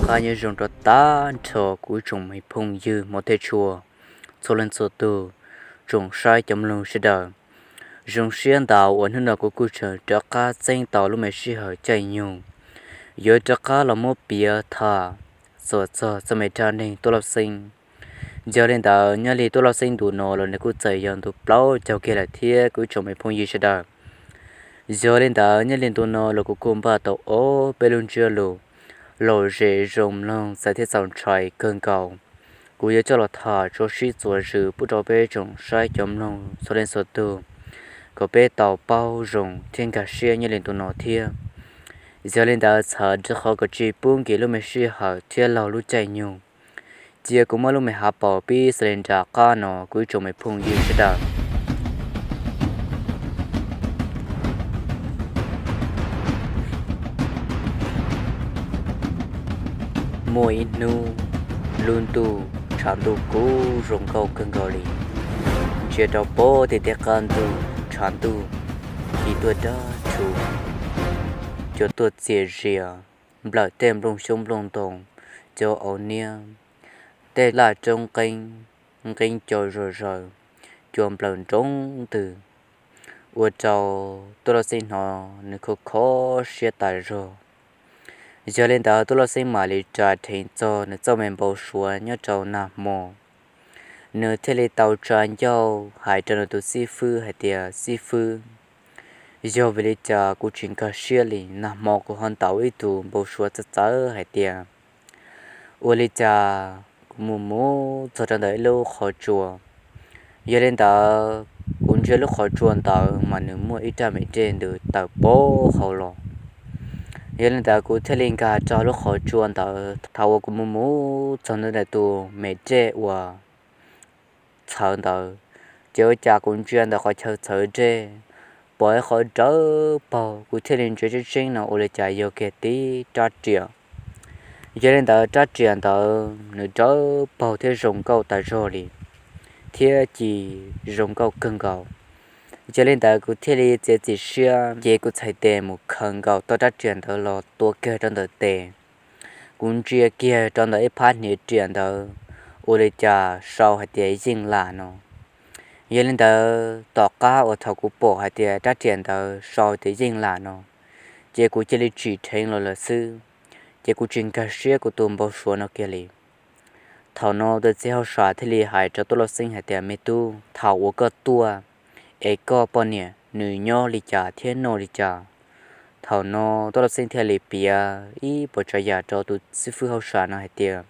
Qab nyob zoo rau tag nrho kuv ib tsoom me phooj ywg hmov thiab tshua txhua leej txhua tug, tsoom saib cov mloog sawv daws. Zoo siab ntau uas hnub no kuv kuj tseem rov qab txeeb tau lub me sij hawm caij nyoog yuav rov qab los muab piav tham txuas txog txoj me dab neeg Tuab Lauj Xeeb. Yog li ntawd nyob li Tuab Lauj Xeeb ntu no los nws kuj txawm yog ntu plaub caug kiag lawm thiab kuv ib tsoom me phooj ywg sawv daws. Yog li ntawd nyob li ntu no los kuv kuj npaj tau ob peb lub ntsiab lus lom zem zoo mloog txawv thiab txaus ntshai kawg nkaus. Kuv yuav coj los tham tso sib txuas zws pub rau peb tsoom saib cov mloog txhua leej txhua tug, kom peb tau paub zoo thiab nkag siab nyob li ntu no thiab. Yog li ntawd txhawm rau qhov kom tsis pub nkim lub me sij hawm thiab laug lub caij nyoog, cia kuv muab lub me hav paus pib xws li nram qab no kuv ib tsoom me phooj ywg sawv daws. Muaj ib hnub, lub ntuj tshav ntuj kub zoo nkauj kawg nkaus li. Ntsia rau pem tej teb qab ntuj tshav ntuj ci tuaj dab tshuv, cua tuaj txias zias, nplawm tej nplooj xyoob nplooj ntoo, cov auv niab, tej laj roob nqeeb nqeeb co zog zaws, cua nplawm nroo ntws, ua rau Tuab Lauj Xeeb hnov nws kho kho siab tas zog. Yog li ntawd Tuab Lauj Xeeb mam li ras dheev txog nws txoj me npau suav nyob rau nag hmo. Nws thiaj li tau tsa ncauj hais rau nws tus xib fwb hais tias, Xib fwb, yog vim li cas kuv tsis nkag siab li? Nag hmo kuv ho ntaus ib tug npau suav txawv txawv hais tias ua li cas kuv mus mus txog rau ntawm ib lub qhov tsua. Yog li ntawd, kuv ntsia lub qhov tsua ntawd mas nws muaj ib rab me dej ntws tawm pem hauv los. Yog li ntawd kuv thiaj li nkag rau lub qhov tsua ntawd. Thaum uas kuv mus mus txog ntawm tus me dej uas txhawv ntawd, ces ua cas kuv ntsia ntawm qhov chaw txhawv dej, pom ib qhov dawb paug, kuv thiaj li ntsia tseeb tseeb no ua li cas yog kiag tib rab riam. Yog li ntawd rab riam ntawd nws dawb paug thiab zoo nkauj tas zog li, thiab ci zoo nkauj kawg nkaus. Yog li ntawd kuv thiaj li txiav txim siab ces kuv txhais tes mus khaws nkaus tau rab riam ntawd los tua kiag rau ntawm tes. Kuv ntsia kiag rau ntawm ib phab hniav riam ntawd, ua li cas sau hais tias Yeej Lam no. Yog li ntawd tom qab uas thaum kuv pom hais tias rab riam ntawd sau tias Yeej Lam no, ces kuv cia li tsim dheev los lawm xwb, ces kuv tsis nkag siab kuv tus npau suav no kiag li. Thaum no tus txiv hauj sam thiaj li hais rau Tuab Lauj Xeeb hais tias, Me tub, thaum uas koj tuaj es koj poj niam nws nyob li cas thiab noj li cas? Thaum no Tuab Lauj Xeeb thiaj li piav ib puas tsav yam rau tus xib fwb hauj sam no hais tias,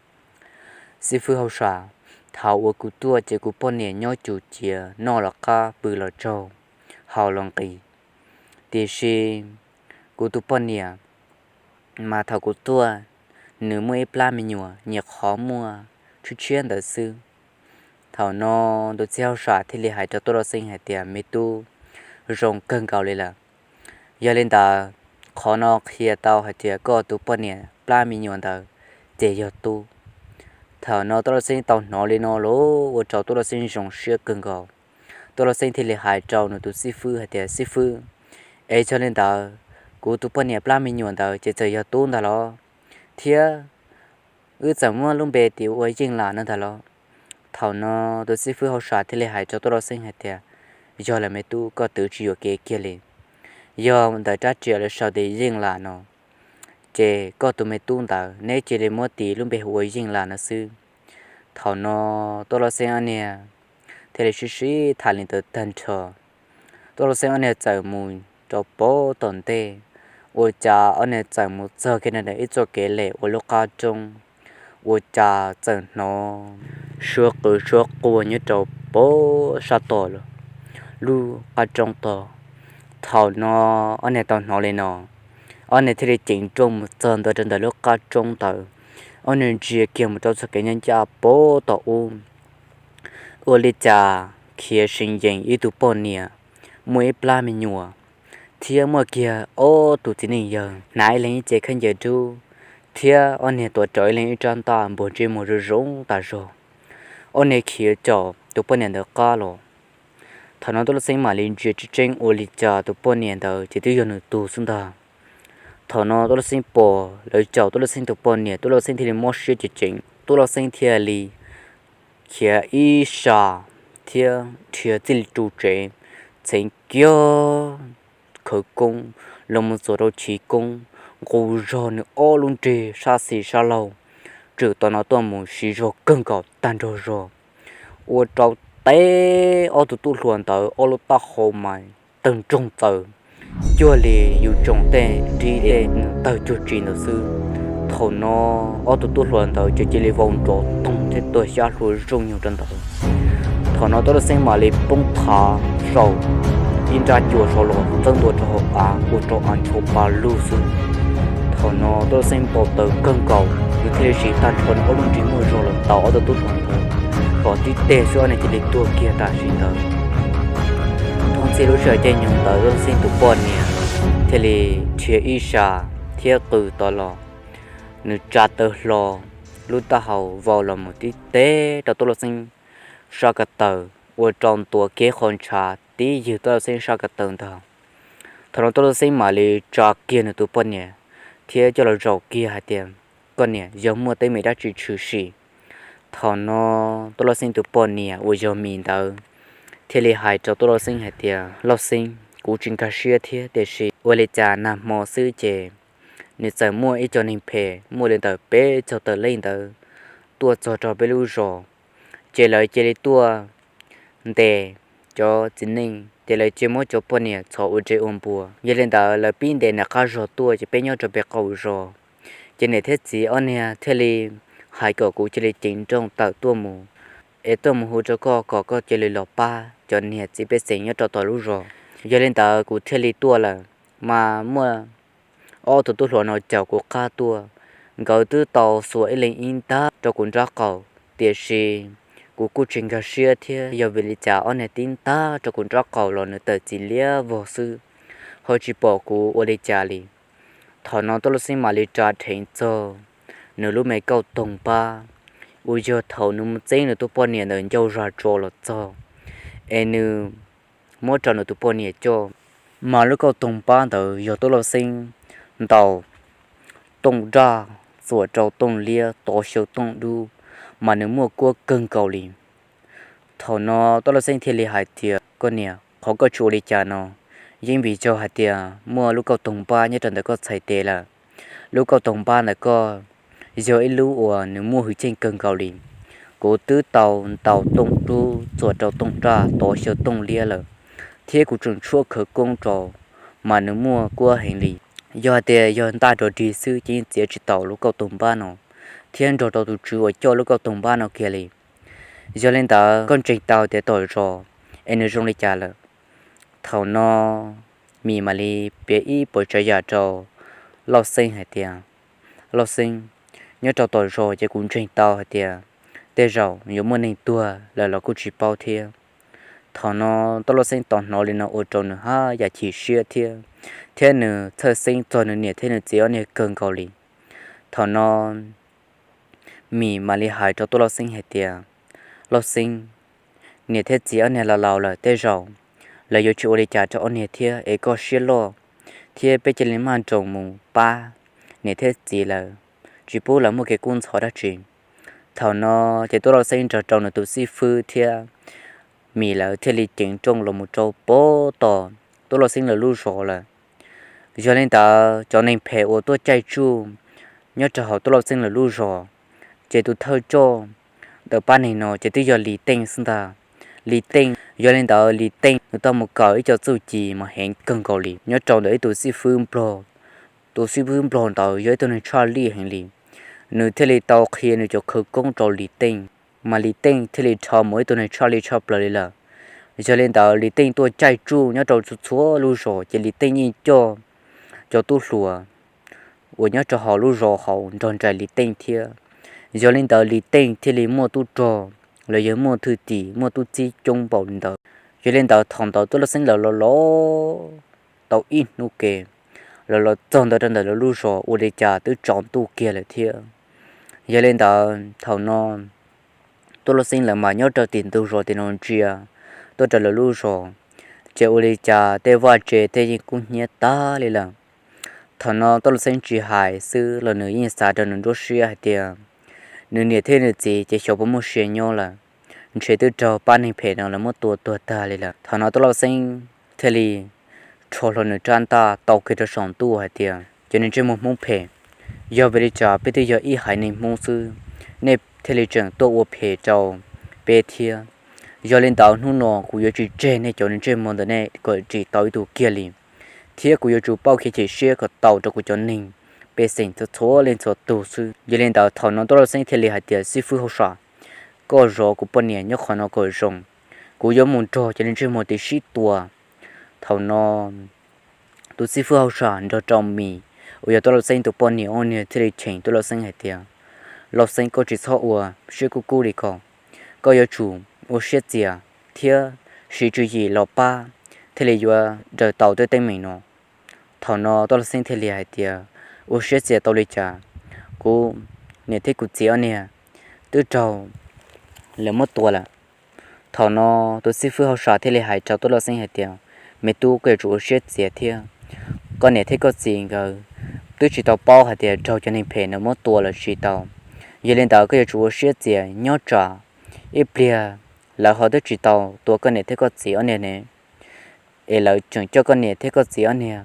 Xib fwb hauj sam, thaum uas kuv tuaj ces kuv poj niam nyob cum ciav, noj los qab, pw los tsaug, haus los nqis. Tiam sis kuv tus poj niam mas thaum kuv tuaj, nws muaj ib plab me nyuam nyiam qhov muaj tshiab tshiab ntawd xwb. Thaum no tus txiv hauj sam thiaj li hais rau Tuab Lauj Xeeb hais tias, Me tub, zoo kawg nkaus li lawm. Yog li ntawd, qhov no qhia tau hais tias koj tus poj niam plab me nyuam ntawd ces yog tub. Thaum no Tuab Lauj Xeeb tau hnov li no los ua rau Tuab Lauj Xeeb zoo siab kawg nkaus. Tuab Lauj Xeeb thiaj li hais rau nws tus xib fwb hais tias, Xib fwb, es yog li ntawd, kuv tus poj niam plab me nyuam ntawd ces txawm yog tub ntag los? Thiab wb txawm muab lub npe tis ua Yeej Lam no ntag los? Thaum no tus xib fwb hauj sam thiaj li hais rau Tuab Lauj Xeeb hais tias, Yog lawm me tub, koj twv tsis yuam kev kiag li. Yog ntawm rab riam lawv sau tias Yeej Lam no, ces koj tus me tub ntawd neb cia li muab tis lub npe hu ua Yeej Lam no xwb. Thaum no Tuab Lauj Xeeb ob niag thiaj li sib sib tham li ntawd tag nrho. Tuab Lauj Xeeb ob niag txawm mus rau pem tom ntej, ua cas ob niag txawm mus txog kiag ntawm ib txoj kev lem ua lub qab roob, ua cas txawm hnov suab qw suab quaj nyob rau pem sab tom lub qab roob tod. Thaum no ob niag tau hnov li no, ob niag thiaj li ceev nrooj mus txog ntua rau ntawm lub qab roob ntawd. Ob niag ntsia kiag mus rau txoj kev ncaj ncaj pem tom ub, ua li cas khiav seev yees ib tug poj niam, muaj ib plab me nyuam, thiab muaj kiag ob tug txiv neej yawg hnav ib leeg ib ce khaub ncaws dub, thiab ob niag tuav rawv ib leeg ib rab ntaj npuag ntsej muag zoo zoo tas zog. Ob niag khiav caum tus poj niam ntawd qab los. Thaum no Tuab Lauj Xeeb mam li ntsia tseeb tseeb ua li cas tus poj niam ntawd ces twb yog nws tug xwb ntag. Thaum no Tub Lauj Xeeb pom lawv caum Tub Lauj Xeeb tus poj niam, Tub Lauj Xeeb thiaj li mob siab ceev ceev, Tub Lauj Xeeb thiaj li khiav ib sab thiab dhia txij li ru tsev, txheev kiag khawv koob los mus txog rau chiv koob, nqus zog nws ob lub nrig sab xis sab laug, tshwm tom no tuaj mus siv zog kawg nkaus tag nrho zog, ua rau teb ob tug tub hluas ntawd ob lub taub hau mas tawg nroog txawv, cuag li yus tsoom tej nrig tej tawg cuag tsi ntawd xwb. Thaum no ob tug tub hluas ntawd ces cia li vau nrov toog thiab tuag xyab hlua zooj nyoog rau ntawd. Thaum no Tub Lauj Xeeb mam li poob thav saum ib nrab cua saud los txawb ntua rau hauv av ua rau av nchuav pa lug xwb. Thaum no Tub Lauj Xeeb npau taws kawg nkaus, nws thiaj li siv tag nrho nws ob lub nrig muaj zog los ntaus ob tug tub hluas ntawd kom tib teg xwb ob niag cia li tuag kiag tam sim ntawd. Thooj txhij lub sij hawm caij nyoog ntawd Tub Lauj Xeeb tus poj niam thiaj li dhia ib sab thiab qw tod los, nws tsa taw hlo, lub taub hau vau los mus tib teg rau Tub Lauj Xeeb sab ko taw, ua rau ntuav kiag qhov ntshav tib ywg Tub Lauj Xeeb sab ko taw ntag. Thaum no Tub Lauj Xeeb mam li tsa kiag nws tus poj niam thiab coj los zaum kiag hais tias, Koj niam, yog muaj teeb meem dab tsi tshwm sim? Thaum no Tub Lauj Xeeb tus poj niam uas yog Mim ntawd thiaj li hais rau Tub Lauj Xeeb hais tias, Lauj Xeeb, kuv tsis nkag siab thiab, tiam sis ua li cas nag hmo xwb ces nws txawm muaj ib co neeg phem muaj li ntawm peb caug tawm leej ntawd tuaj txog rau peb lub zos, ces lawv cia li tuaj ntes cov txiv neej, ces lawv cia muab cov poj niam txhom ua dej ua npua. Yog li ntawd lawv pib ntes nram qab zog tuaj ces peb nyob rau pem qaum zos. Ces niam thiab txiv ob niag thiaj li hais kom kuv cia li ceev nrooj tawm tuaj mus, es tuaj mus hu rau koj kom koj cia li los pab cov niam txiv pej xeem nyob rau tom lub zos. Yog li ntawd kuv thiaj li tuaj lawm, mas muaj ob tug tub hluas no caum kuv qab tuaj, nkawd twb tau xuas ib leeg ib ntab rau kuv nraub qaum, tiam sis kuv kuj tsis nkag siab thiab, yog vim li cas ob niag tib ntab rau kuv nraub qaum los nws tawm txiv liab vog xwb, ho tsis pom kuv ua li cas li. Thaum no Tub Lauj Xeeb mam li ras dheev txog nws lub me kauj toog npab uas yog thaum nws mus txeeb nws tus poj niam ntawm ncauj zag tso los txog, es nws muab rau nws tus poj niam coj. Mas lub kauj toog npab ntawd yog Tub Lauj Xeeb ntaus tooj daj, txuas rau tooj liab, tov xyaw tooj dub, mas nws muaj kuab kawg nkaus li. Thaum no Tub Lauj Xeeb thiaj li hais tias, Koj niam, qhov koj tsis ua li cas no yeej vim yog hais tias muaj lub kauj toog npab nyob rau ntawm koj txhais tes lawm. Lub kauj toog npab ntawm koj yog ib lub uas nws muaj hwj chim kawg nkaus li. Kuv twb tau ntaus tooj dub, txuas rau tooj daj, tov xyaw tooj liab lawm, thiab kuv tseem tshuab khawv koob rau, mas nws muaj kuab heev li. Yog hais tias yog ntaj rog dig xwb ces yeej txiav tsis tau lub kauj toog npab no, thiab nrog rau tus tswv uas coj lub kauj toog npab no kiag li. Yog li ntawd koj ntseeg tau tias tom zos es nws zoo li cas lawm? Thaum no Mim mam li piav ib puas tsav yam rau Lauj Xeeb hais tias, Lauj Xeeb, nyob rau tom zos ces kuv ntseeg tau hais tias tej zaum yuav muaj neeg tuag lawm los kuj tsis paub thiab. Thaum no Tub Lauj Xeeb tau hnov li no ua rau nws haj yam chim siab thiab, thiab nws txhawj xeeb txog nws niam thiab nws txiv ob niag kawg nkaus li. Thaum no Mim mam li hais rau Tub Lauj Xeeb hais tias, Lauj Xeeb, niam thiab txiv ob niag laus laus lawm, tej zaum lawv yuav tsis ua li cas rau ob niag thiab, es koj siab loj thiab peb cia li maj nroos mus pab niam thiab txiv lawv, tsis pub lawv muaj kev kub ntxhov dab tsi. Thaum no ces Tub Lauj Xeeb nrog rau nws tus xib fwb thiab Mim lawv thiaj li ceev nrooj los mus rau pem tom Tub Lauj Xeeb lawv lub zos lawm. Yog li ntawd cov neeg phem uas tuaj caij tsuj nyob rau hauv Tub Lauj Xeeb lawv lub zos, ces tus thawj coj ntawm pab neeg no ces twb yog Lis Teej xwb ntag. Lis Teej, yog li ntawd Lis Teej nws tau mus kawm ib co txuj ci mas heev kawg nkaus li nyob rau ntawm ib tus xib fwb nplog. Tus xib fwb nplog ntawd yog ib tug neeg tshaj lij heev li, nws thiaj li tau qhia nws cov khawv koob rau Lis Teej, mas Lis Teej thiaj li dhau mus ib tug neeg tshaj lij tshaj plaws li lawm. Yog li ntawd Lis Teej tuaj caij tsuj nyob rau txhua txhua lub zos ces Lis Teej yeej coj cov tub hluas uas nyob rau hauv lub zos hauv nrog nraim Lis Teej thiab. Yog li ntawd Lis Teej thiaj li muaj tub rog los yog muaj thwj tim muaj tub txib coob npaum li ntawd. Yog li ntawd thaum ntawd Tub Lauj Xeeb lawv los los tau ib hnub ke, lawv los txog ntawd rau ntawm lawv lub zos ua li cas twb tsaus ntuj kiag lawm thiab. Yog li ntawd thaum no Tub Lauj Xeeb lawv mas nyob rau tim ntug zos tim no ntsia tuaj rau lawv lub zos, ces ua li cas tej vaj tse tej yeej kub hnyiab tag li lawm. Thaum no Tub Lauj Xeeb tsis hais xwb los nws yeej xav rau nws nruab siab hais tias nws niam thiab nws txiv ces xyov puas muaj sia nyob lawm, ntshe twb raug pab neeg phem no lawv muab tua tuag tag li lawm. Thaum no Tub Lauj Xeeb thiaj li rho hlo nws rab ntaj tau kiag rau saum ntuj hais tias, cov niag ntsej muag Hmoob phem, yog vim li cas peb twb yog ib haiv neeg Hmoob xwb, nej thiaj li tseem tuaj ua phem rau peb thiab? Yog li ntawd hnub no kuv yuav tsis tseg nej cov niag ntsej muag ntawm nej kom tsis tau ib tug kiag li, thiab kuv yuav tsum pauj khiav chim siab kom tau rau kuv cov neeg pej xeem txhua txhua leej txhua tus xwb. Yog li ntawd thaum no Tub Lauj Xeeb thiaj li hais tias, xib fwb hauj sam, koj zov kuv poj niam nyob qhov no kom zoo, kuv yuav mus nrog cov niag ntsej muag tid sib tua. Thaum no tus xib fwb hauj sam nrog rau Mis uas yog Tub Lauj Xeeb tus poj niam ob niag thiaj li cheem Tub Lauj Xeeb hais tias, Lauj Xeeb, koj tsis txhob ua siab kub kub li ko, koj yuav tsum ua siab txias thiab siv tswv yim los pab thiaj li yuav daws tau tej teeb meem no. Thaum no Tub Lauj Xeeb thiaj li hais tias, ua siab txias tau li cas, kuv niam thiab kuv txiv ob niag twb raug lawv muab tua lawm. Thaum no tus xib fwb hauj sam thiaj li hais rau Tub Lauj Xeeb hais tias, me tub, koj yuav tsum ua siab txias thiab, koj niam thiab koj txiv nkawd twb tsis tau paub hais tias raug cov neeg phem no muab tua los tsis tau. Yog li ntawd koj yuav tsum ua siab txias nyob tsam ib pliag lawv ho twb tsis tau tua koj niam thiab koj txiv ob niag ne, es lawv tseem coj koj niam thiab koj txiv ob niag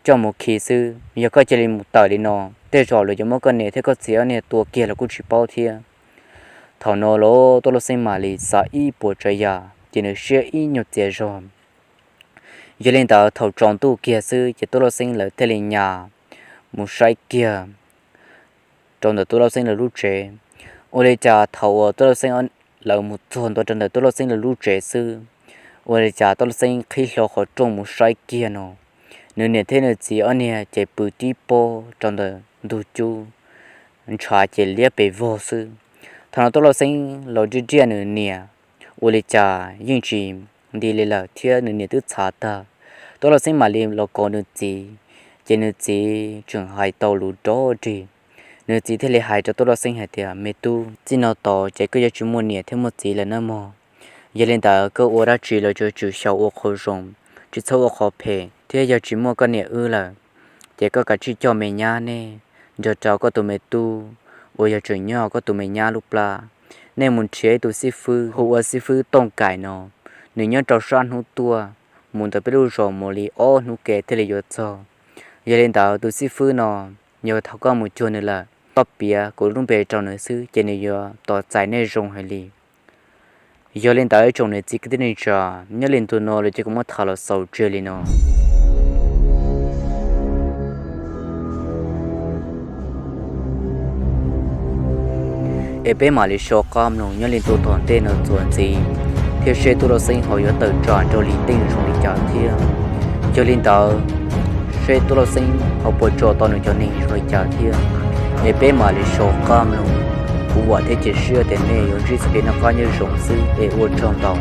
coj mus khi xwb. Yog koj cia li mus tawm li no, tej zaum lawv yuav muab koj niam thiab koj txiv ob niag tua kiag los kuj tsis paub thiab. Thaum no los Tub Lauj Xeeb mam li xav ib puas tsav yam ces nws siab ib nyuag txias zog. Yog li ntawd thaum tsaus ntuj kiag xwb ces Tub Lauj Xeeb lawv thiaj li nyas mus saib kiag rau ntawm Tub Lauj Xeeb lawv lub tsev. Ua li cas thaum uas Tub Lauj Xeeb lawv mus txog ntua rau ntawm Tub Lauj Xeeb lawv lub tsev xwb, ua li cas Tub Lauj Xeeb qhib hlo qhov rooj mus saib kiag no, nws niam thiab nws txiv ob niag ces pw tib pob rau ntawm ntug cub, ntshav ces liab pes vog xwb. Thaum no Tub Lauj Xeeb los riaj riaj nws niam, ua li cas yeej tsis nti li lawm thiab nws niam twb txhav tag. Tub Lauj Xeeb mam li los kov nws txiv, ces nws txiv tseem hais tau lus rov rig. Nws txiv thiaj li hais rau Tub Lauj Xeeb hais tias, me tub, txij no tod ces koj yuav tsis muaj niam thiab muaj txiv lawm nawb mog. Yog li ntawd koj ua dab tsi los yuav tsum xyaum ua qhov zoo, tsis txhob ua qhov phem, thiab yog tsis muaj koj niam wb lawm, ces koj kav tsij coj me nyab nej nrog rau koj tus me tub uas yog tseem nyob koj tus me nyab lub plab, nej mus nrhiav ib tug xib fwb hu ua xib fwb Tooj Kaim no. Nws nyob rau sab hnub tuaj mus ntawm peb lub zos mus li ob hnub kev thiaj li yuav txog. Yog li ntawd tus xib fwb no, yog thaum koj mus cuag nws lawm, koj piav kuv lub npe rau nws xwb ces nws yuav tos txais nej zoo heev li. Yog li ntawd ib tsoom niam txiv kwv tij neej tsa, nyob li ntu no lawv ces kuv muab tham los xaus tseg li no. Es peb mam li so qab mloog nyob li ntu tom ntej no txuas ntxiv, thiab seb Tub Lauj Xeeb ho yuav tawm tsam rau Lis Teej zoo li cas thiab. Yog li ntawd, seb Tub Lauj Xeeb ho puas tso tau nws cov neeg zoo li cas thiab. Es peb mam li so qab mloog, kuv vam thiab cia siab tias nej yuav ntsib txoj kev noj qab nyob zoo xwb es ua tsaug ntau.